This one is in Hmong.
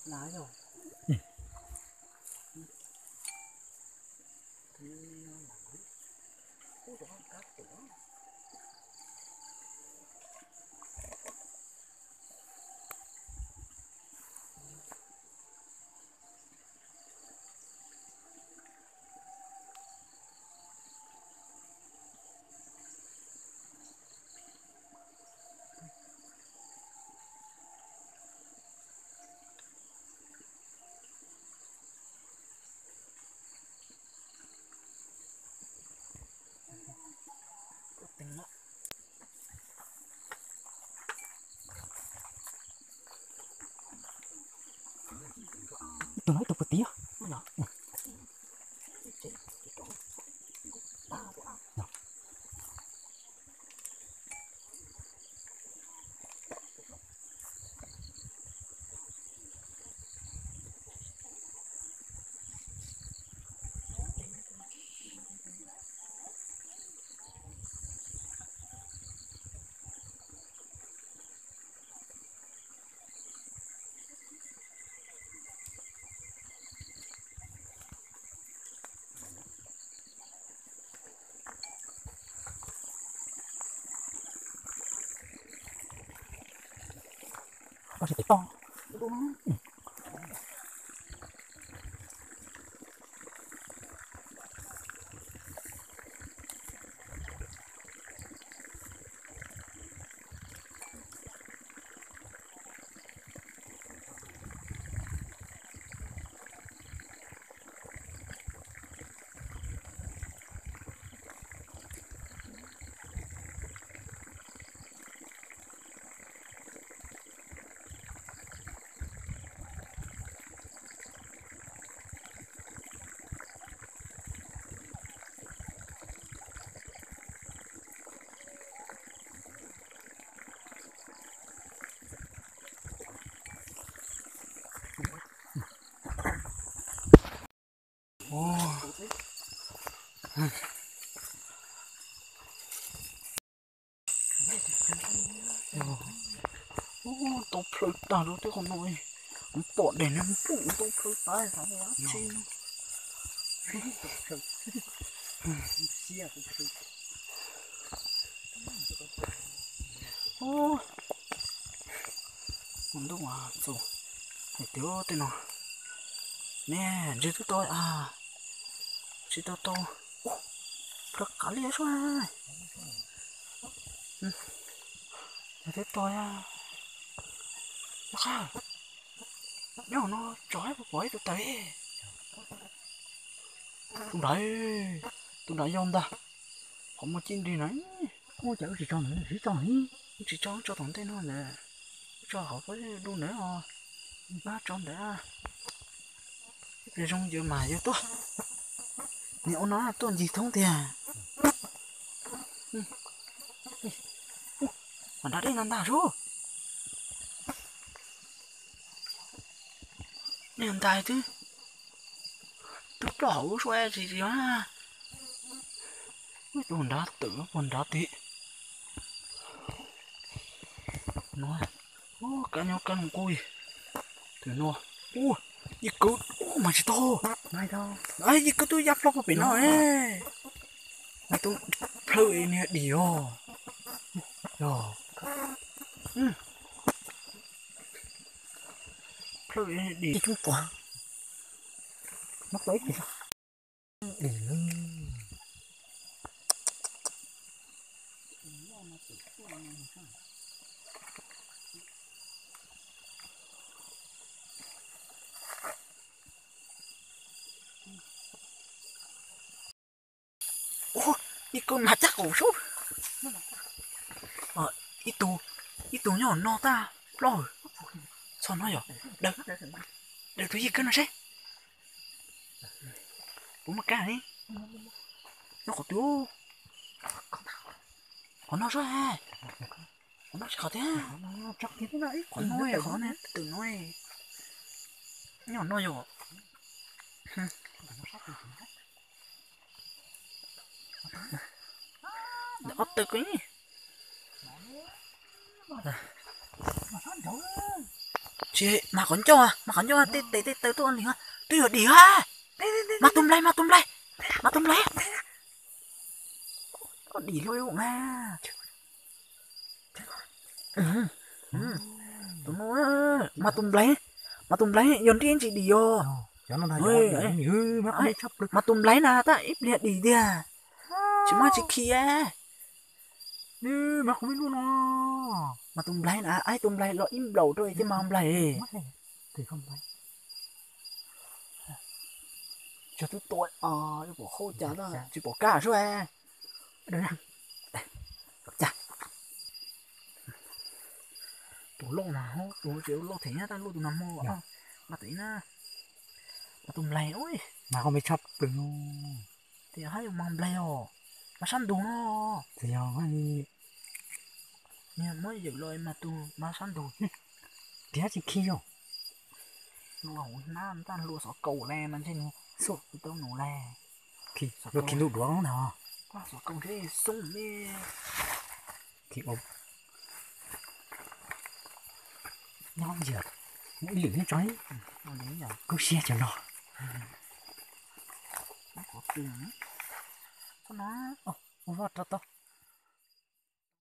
Tus no ib tug puag tid. Ntoo plhaw tag rau tej qhov no, pom dej nag pum ntoo plhaw tas. Ntoo txus, hais tias tej no ne, ntshe twb tau, tsis tau tau, plhaw qav liab sua, twb tau, nyob no tso pom ib tug taws, tus nrad, tus nrad yog ntag, qhov muaj cib nrig na. Ua cas wb tsis tso ntawd, tsis tso li, wb tsis tso, wb tso tom ntej no ntawd, wb tso hauv pob zeb du ntawd os, wb tso ntawd. Ib pliag zoo yawg mas yawg tuaj, niam ua no tuaj ncig thoob tiag. Mas nrad dej ntag ntag sub. Niag ntais twb, twb ploj hauv lub suab tsis tsis. Tus nrad twm puag nrad tim no, kab nyob kab nqus. Twm no, ua, yij kwv, ua mas tsis tau. Yij kwv twb ya ploj puag pem no. Mas tus plhaw niag dim os. Yog, plhaw dim coob puas. No pom ib dim. Ua, ib kub mas caj qaum sub. Ib tug, ib tug nyob no tag plaub. Txog no yog, daws tus yij kawg no seb puas muaj kab li. Nyob qhov twg? Qhov no sub. Qhov no tsis qhov tiag. Qhov no, qhov no, twm no. Nyob no yog. Ntawm ob tw ko. Tsis, mas qhov ncauj, mas qhov ncauj tej tes tej taw tuaj li, twb yog dim ha. Mas tus nplaig, mas tus nplaig, mas tus nplaig. Koj dim luaj na. Tus no, mas tus nplaig, mas tus nplaig yog ntiab tsis dim os. Mas tus nplaig na tab ib pliag dim tiag. Tsis mas tsis khi. Mas tus nplaig na, ib tus nplaig los ib nplaum rau thiab mas nplaig. Tsis pom qab cas, tsis pom kab sub. Tus loj na, tus tseem loj them tab loj tus nag hmo. Mas tus nplaig, mas koj me tshaj plaws no. Tias hab yog mas nplaig os, mas sab ntug no. Tias yog, niag muab yawm los mas tus mas sab ntug. Tias tsis khi yog. Hlua hauv hnab tab hlua xov kaum le mas ntshe nws xub tau nus le. Khi, hlua khi ntuj duav ntag. Xov kaum ntshe xoob me. Khi ua nyob yog ib lwm nyob tso, kub siab cov no. Ua vaj rau tau.